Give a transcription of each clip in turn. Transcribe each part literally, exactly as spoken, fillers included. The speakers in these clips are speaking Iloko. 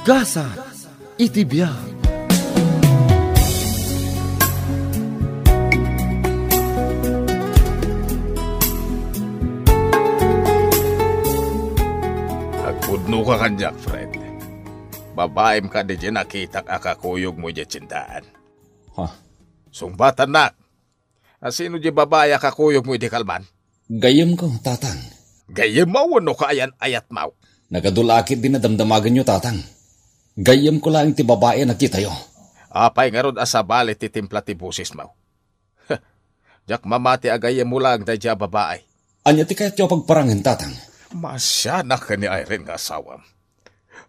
Gasat iti biag. Agpudno ka kaniak, Fred. Babaem kadi ti nakitak a kakuyogmo idiay tiendaan? Ha? Sungbatannak. A, sino di babai a kakuyogmo idi kalman? Gayyemko, Tatang. Gayyemmo wenno kaayan-ayatmo? Nagadu la a ket di nadamdamagenyo, Tatang. Gayyemko laeng ti babai a nakitayo. Apay ngarud a sabali ti timpla ti bosesmo? Diak mamati a gayyemmo laeng daydiay a babai. Ania ti kayatyo a pagparangen, Tatang? Masianak ken ni Irene nga asawam.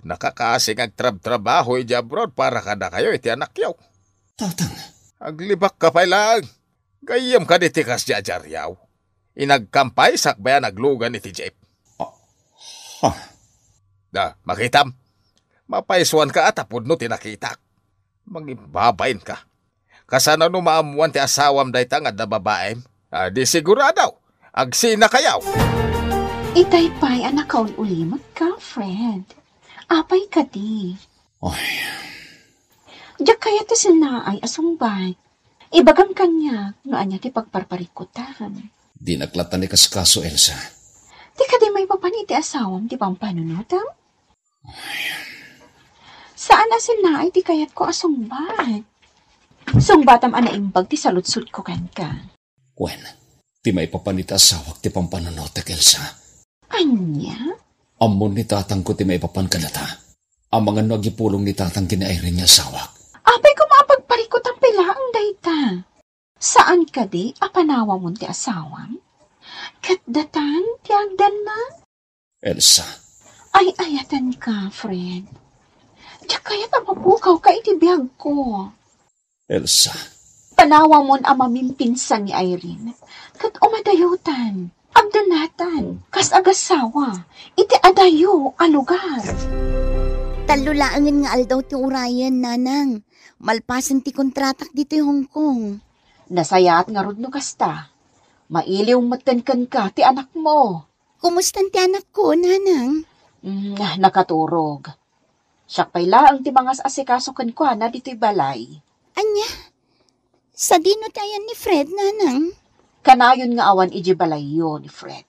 Nakakaasi nga agtrabtrabaho idiay abroad para kadakayo iti anakyo. Tatang. Aglibakka pay laeng. Gayyem kadi ti kasdiay a diaryo? Inagkam pay sakbay a naglugan iti jeep. Ah, ha? Da, makitam. Mapaysuanka a ta pudno ti nakitak. Mangibbabainka. Kasano no maammuan ti asawam dayta nga adda babaim? A, di sigurado. Agsinakayo. Itay pay a nakaul-ulimekka, Fred. Apay kadi? Ay. Diak kayat ti sennaay a sungbat. Ibagam kaniak no ania ti pagparparikkutam. Dinak latta ni kaskaso, Elsa. Di kadi maipapan iti asawam ti pampanunotam? Saan a sennaay ti kayatko a sungbat. Sungbatam a naimbag ti saludsodko kenka. Wen, ti maipapan iti asawak ti pampanunotek, Elsa. Ania? Ammon ni tatangko ti maipapan kadata. Amangan no agipulong ni tatang ken ni Irene nga asawak. Apay koma a pagparikkutam pay laeng dayta? Saan kadi a panawamon ti asawam? Ket datan ti agdanna? Elsa. Ay-ayatenka, Fred. Diak kayat a mapukawka iti biagko. Elsa. Panawamon a mamimpinsan ni Irene, ket umadayotan, agdanatan, kas agasawa, iti adayo a lugar. Tallo laengen nga aldaw ti urayen, Nanang. Malpasen ti kontratak ditoy Hong Kong. Nasayaat ngarud no kasta. Mailiw metten kenka ti anakmo. Kumustan ti anakko, Nanang? Mm, nakaturog. Siak pay laeng ti mangas-asikaso kenkuana ditoy balay. Ania? Sadino ti ayan ni Fred, Nanang? Kanayon nga awan idiay balayyo ni Fred.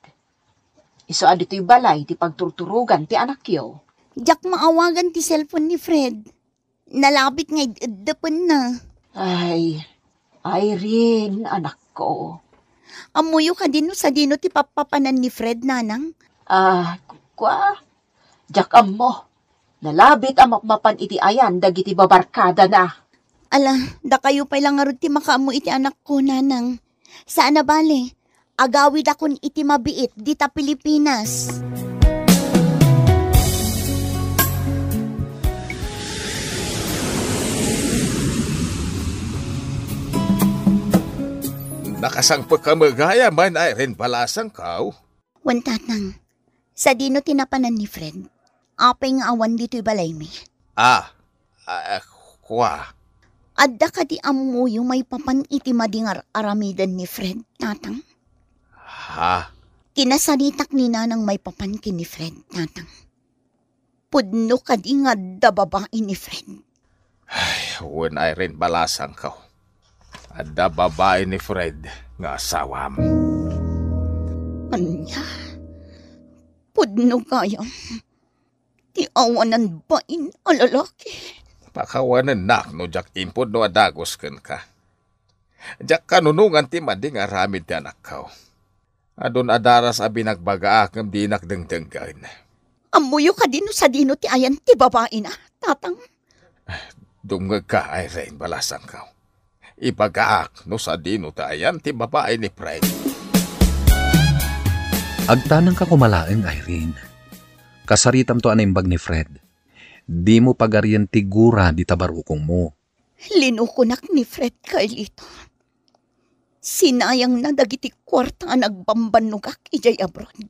Isu a ditoy balay ti pagturturogan ti anakyo. Diak maawagan ti cellphone ni Fred. Nalabit nga id-, iddepenna. Ay, Irene, anakko. Ammoyo kadi no sadino ti pappapanan ni Fred, Nanang? Ah, kua? Diak ammo. Nalabit a mapmapan iti ayan dagiti babarkadana. Ala, dakayo pay la ngarud ti makaammo iti anakko, Nanang. Saan a bale, agawidakon iti mabiit dita Pilipinas. Nakasangpet ka met gayam, Irene Balasangko. Wen, Tatang, sadino ti napanan ni Fred? Apay nga awan ditoy balaymi? Ah, ah, kua? Adda kadi ammoyo maipapan iti madi nga ar-aramiden ni Fred, Tatang? Ha? Kinasaritak ni Nanang maipapan ken ni Fred, Tatang. Pudno kadi nga adda babai ni Fred? Ay, wen, Irene Balasangko. Adda babai ni Fred nga asawam. Ania? Pudno gayam ti awanan bain a lalaki. Pakawanennak no diak impudno a dagus kenka. Diak kanunongan ti madi nga aramid ti anakko. Adun a daras a binagbagaak ngem dinak dengdenggen. Ammoyo kadi no sadino ti ayan ti babaina, Tatang? Dumngegka, Irene Balasangko. Ibagaak no sadino ti ayan ti babai ni Fred. Agtanangka koma laeng, Irene. Kasaritamto a naimbag ni Fred. Dimo pagarien ti gura dita barukongmo. Linukonak ni Fred, Carlito. Sinayangna dagiti kuarta a nagbambannogak idiay abroad.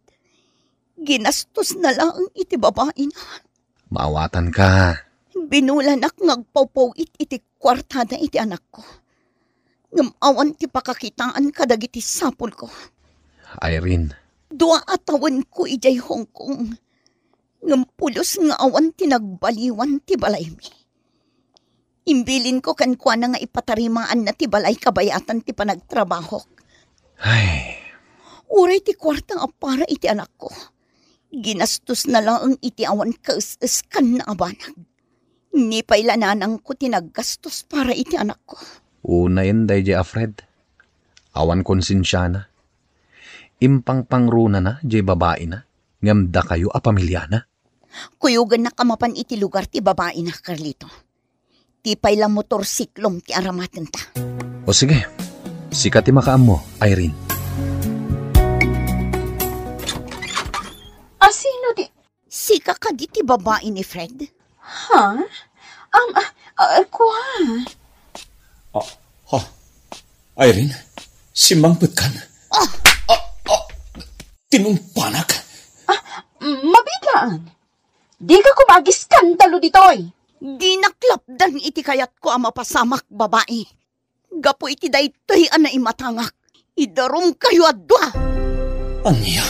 Ginastosna laeng iti babaina. Maawatanka. Binulanak nga agpawpaw-it iti kuartada iti anakko. Ngem awan ti pakakitaan kadagiti sapulko. Irene. Dua a tawenko idiay Hong Kong. ngem pulos nga awan ti nagbaliwan ti balaymi. Imbilinko kenkuana nga ipatarimaanna ti balay kabayatan ti panagtrabahok. Ay. Uray ti kuarta nga para iti anakko, ginastosna laeng iti awan kaes-eskanna a banag. Ni pay la nanangko ti naggastos para iti anakko. Unayen daydiay a Fred. Awan konsensiana. Impangpangrunana diay babaina, ngem dakayo a pamiliana. Kuyogennak a mapan iti lugar ti babaina, Carlito. Ti pay la motorsiklom ti aramatenta. O sige, sika ti makaammo, Irene. Asino di? Sika kadi ti babai ni Fred? Ha? Am, ah, ah, kua? Ah, ha? Irene, simmangpetkan? Ah! Ah, ah, tinungpanak. Ah, mabigaan. Dika koma agiskandalo ditoy. Dinak lapdan iti kayatko a mapasamak, babai. Gapu iti daytoy a naimatangak, idarumkayo a dua. Ania?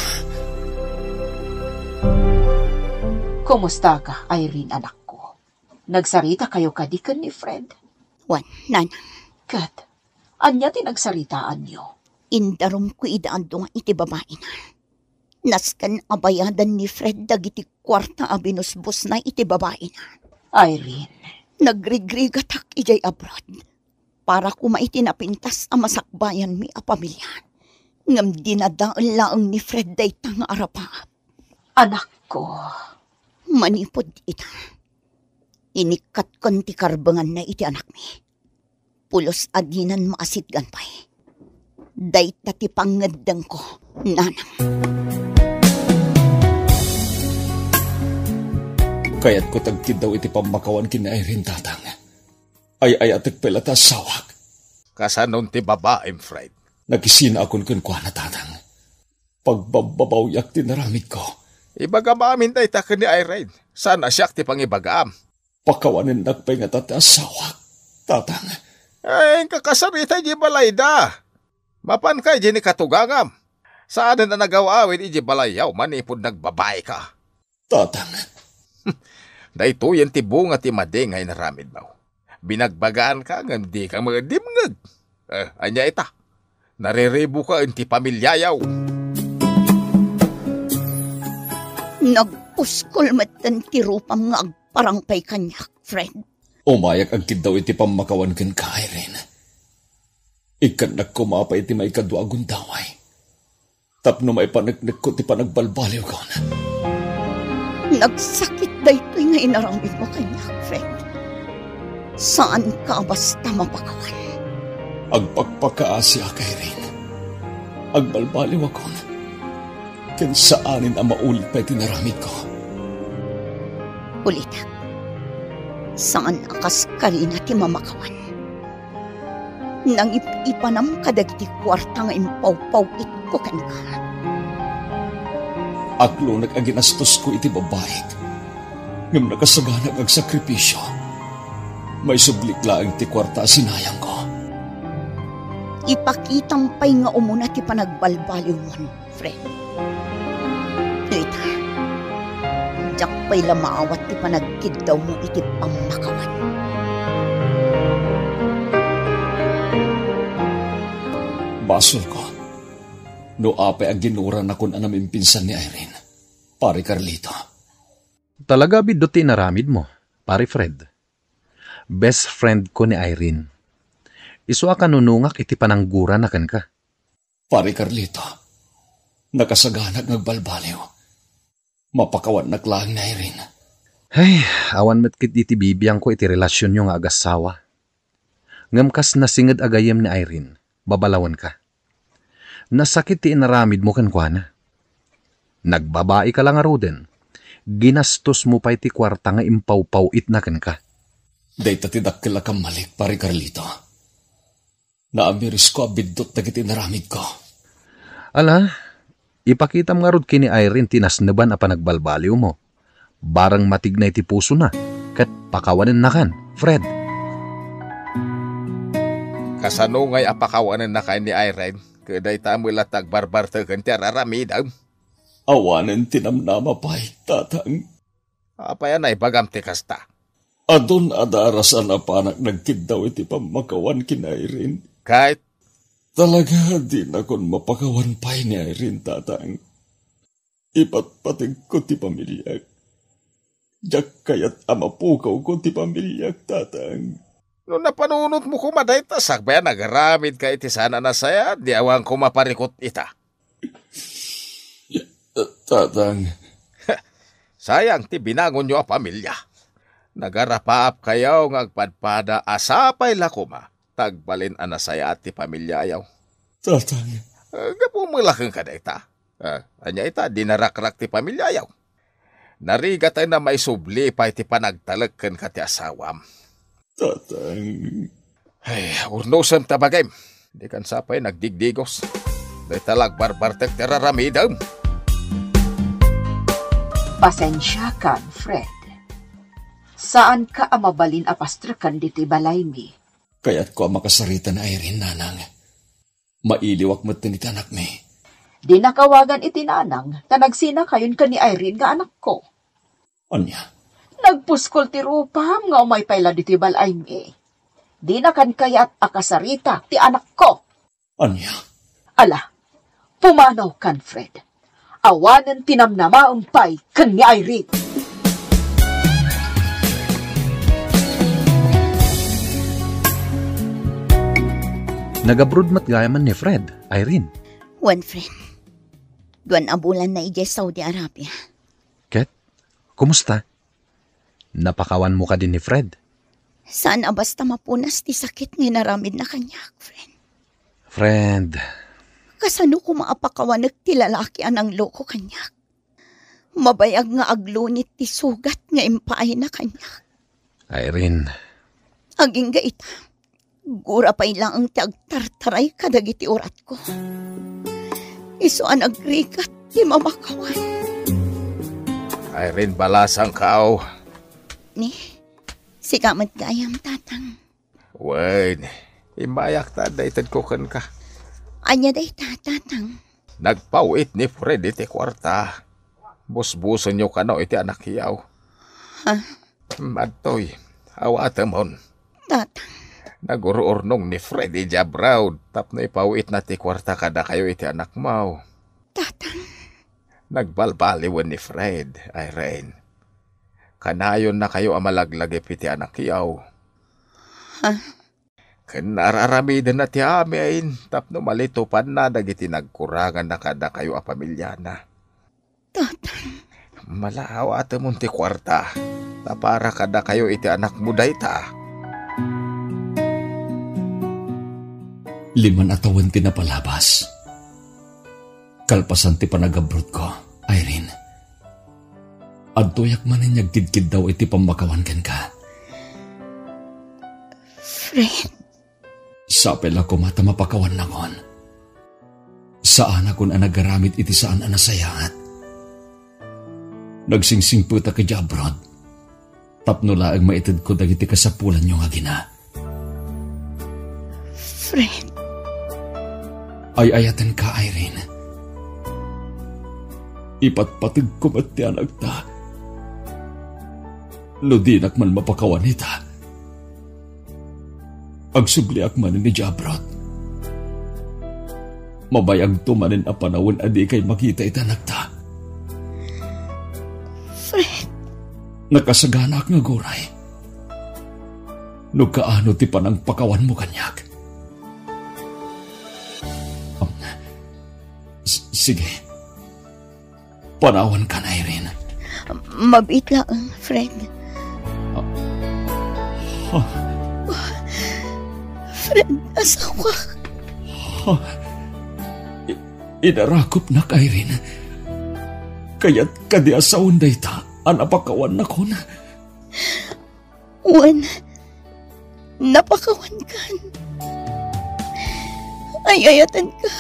Kumustaka, Irene, anakko? Nagsaritakayo kadi ken ni Fred? Wen, nanang. Ket, ania ti nagsaritaanyo? Indarumko ida a dua iti babaina. Nasken a bayadan ni Fred dagiti kuarta a binusbosna iti babaina. Irene. Nagrigrigatak idiay abroad para koma iti napintas a masakbayanmi a pamilya. Ngem dinadael laeng ni Fred dayta nga arapaap. Anakko. Manipud ita, inikkatkon ti karbenganna iti anakmi. Pulos a dinan maasitgan pay. Dayta ti pangngeddengko, nanang. Kayatko ti agkiddaw iti pammakawan ken ni Irene, tatang. Ay-ayatek pay la ti asawak. Kasanon ti babaim, Fred? Nakisinaakon kenkuana, tatang. Pagbabbabawiak ti inaramidko. Ibagam amin dayta ken ni Irene. Saan a siak ti pangibagaam. Pakawanennak pay ngata ti asawak, tatang. Ay, inkakasarita idiay balayda. Mapanka idiay ni katugangam. Saanen a nagaw-awid idiay balayyo manipud nagbabaika. Tatang. Daytoyen ti bunga ti madi nga inaramidmo. Binagbagaanka ngem dika met dimngeg. Eh, ania ita? Nariribuka iti pamiliayo. Nagpuskol metten ti rupam nga agparang pay kaniak, Fred. Umayak agkiddaw iti pammakawan kenka, Irene. Ikkannak koma pay iti maikadua a gundaway tapno maipaneknekko ti panagbalbaliwkon. Nagsakit daytoy nga inaramidmo kaniak, Fred. Saanka a basta mapakawan. Agpakpakaasiak, Irene. Agbalbaliwakon. Ken saanen a maulit pay ti inaramidko. Ulitek, saan a kas karina ti mamakawan. Nangip-ipanam kadagiti kuarta nga impawpaw-itko kenka. Aklonek a ginastosko iti babaik, ngem nakasaganak nga agsakripisio. Maisublik laeng ti kuarta a sinayangko. Ipakitam pay nga umuna ti panagbalbaliwmon, Fred. Ita, diak pay la maawat ti panagkiddawmo iti pammakawan. Basolko no apay a ginuranakon a namimpinsan ni Irene, Pare Carlito. Talaga, biddut ti inaramidmo, Pare Fred. Best friend ko ni Irene. Isu a kanunungak iti pananggurana kenka. Pare Carlito, nakasaganak nga agbalbaliw. Mapakawannak laeng ni Irene. Ay, awan met ketdi ti bibiangko iti relasionyo nga agassawa. Ngem kas nasinged a gayyem ni Irene, babalawenka. Nasakit ti inaramidmo kenkuana. Nagbabaika la ngaruden, ginastosmo pay ti kuarta nga impawpaw-itna kenka. Dayta ti dakkel a kammalik, Pare Carlito. Naamirisko a biddut dagiti inaramidko. Ala, ipakitam ngarud ken ni Irene ti nasneban a panagbalbaliwmo. Bareng matignay ti pusona ket pakawanennakan, Fred. Kasano ngay a pakawanennaka ni Irene ket dayta met la ti agbarbarteken ti ar-aramidem? Awanen ti namnama pay, tatang. Apay a naibagam ti kasta? Adun a darasan a panak nagkiddaw iti pammakawan ken Irene. Ket? Talaga, dinakon mapakawan pay ni Irene, Tatang. Ipatpategko ti pamiliak. Diak kayat a mapukawko ti pamiliak, Tatang. No napanunotmo koma dayta, sakbay a nagaramidka iti saan a nasayaat, di awan koma parikut ita. Tatang. Sayang ti binangonyo a pamilia. Nagarapaapkayo nga agpadpada a sapay la koma ta agbalin a nasayaat ti pamiliayo. Tatang. Eh, gapu met la kenka dayta. Eh, ania ita, di narakrak ti pamiliayo. Narigatay a maisubli pay ti panagtalek kenka ti asawam. Tatang. Ay, urnosem ta bagim. Dikan sapay nagdigdigos. Dayta la agbarbartek ti raramidem. Pasensiakan, Fred. Saanka a mabalin a pastreken ditoy balaymi. Kayatko a makasarita ni Irene, Nanang. Mailiwak met iti anakmi. Dinak awagan iti nanang, ta nagsinakayon ken ni Irene nga anakko. Ania? Nagpuskol ti rupam nga umay pay la ditoy bal-aymi. Dinakan kayat a kasarita ti anakko. Ania? Ala, pumanaw kan, Fred. Awanen ti namnamaem pay ken ni Irene. Nagabroad met gayamen ni Fred, Irene. Wen, Fred. Duan a bulan na idiay Saudi Arabia. Ket, kumusta? Napakawanmo kadi ni Fred? Saan a basta mapunas ti sakit nga inaramidna kaniak, Fred. Fred. Kasano koma a pakawanek ti lalaki a nangloko kaniak? Mabayag nga aglunit ti sugat nga impaayna kaniak. Irene. Agingga ita. Gura pay laeng ti agtartaray kadagiti uratko. Isu a nagrigat ti mamakawan. Irene, balasangko. Ni, sika met gayam, Tatang. Wen, immayak ta adda itedko kenka. Ania dayta, Tatang? Nagpaw-it ni Fred iti kuarta. Busbusenyo kano iti anakyaw. Ha? Adtoy, awatemon. Tatang. Nagur-urnong ni Fred idiay abroad tapno ipaw-itna ti kuarta kadakayo iti anakmo. Tatang. Nagbalbaliwen ni Fred, Irene. Kanayonnakayo a malaglagip iti anakyaw. Ha? Ken ar-aramidenna ti amin tapno malitupanna dagiti nagkuranganna kadakayo a pamiliana. Tatang. Malaawatemon ti kuarta, ta para kadakayo iti anakmo dayta. Lima a tawen ti napalabas. Kalpasan ti panagabroadko, Irene, adtoyak manen nga agkidkiddaw iti pammakawan kenka. Fred. Sapay la koma ta mapakawannakon. Saanakon a nagaramid iti saan a nasayaat. Nagsingsingpetak idiay abroad tapno laeng maitedko dagiti kasapulanyo nga agina. Fred. Ay-ayatenka, Irene. Ipatpategko met ti anakta. No dinak man mapakawan ita, agsubliak manen idiay abroad. Mabayagto manen a panawen a dikay makita iti anakta. Fred. Nakasaganaak nga aguray no kaano ti panangpakawanmo kaniak. Um, s-, sige. Panawankan, Irene. Mabiit laeng, Fred. Ah. Ah. Fred, asawa. Ah. I-, inarakupnak, Irene. Kayat kadi a sawen dayta a napakawannakon? Wen, napakawankan. Ay-ayatenka.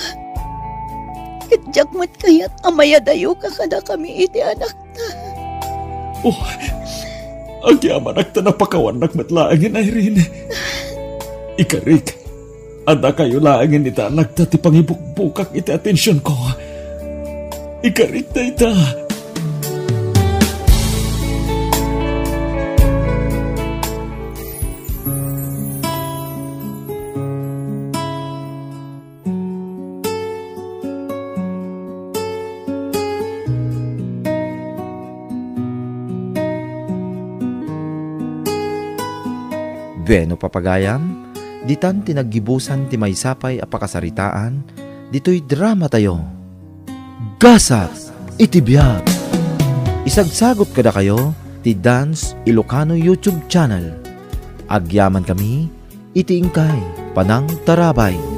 Ket diak met kayat a mayadayoka kadakami iti anakta. Oh, agyamanak ta napakawannak met laengen, Irene. Ikarik, adda kayo laengen iti anakta ti pangibukbukak iti atensionko. Ikarik dayta. Bueno, papagayam, ditan ti naggibusan ti maysa pay a pakasaritaan ditoy dramatayo. Gasat iti biag. Isagsagut kadakayo ti Dance Ilocano YouTube channel. Agyamankami iti inkay panangtarabay.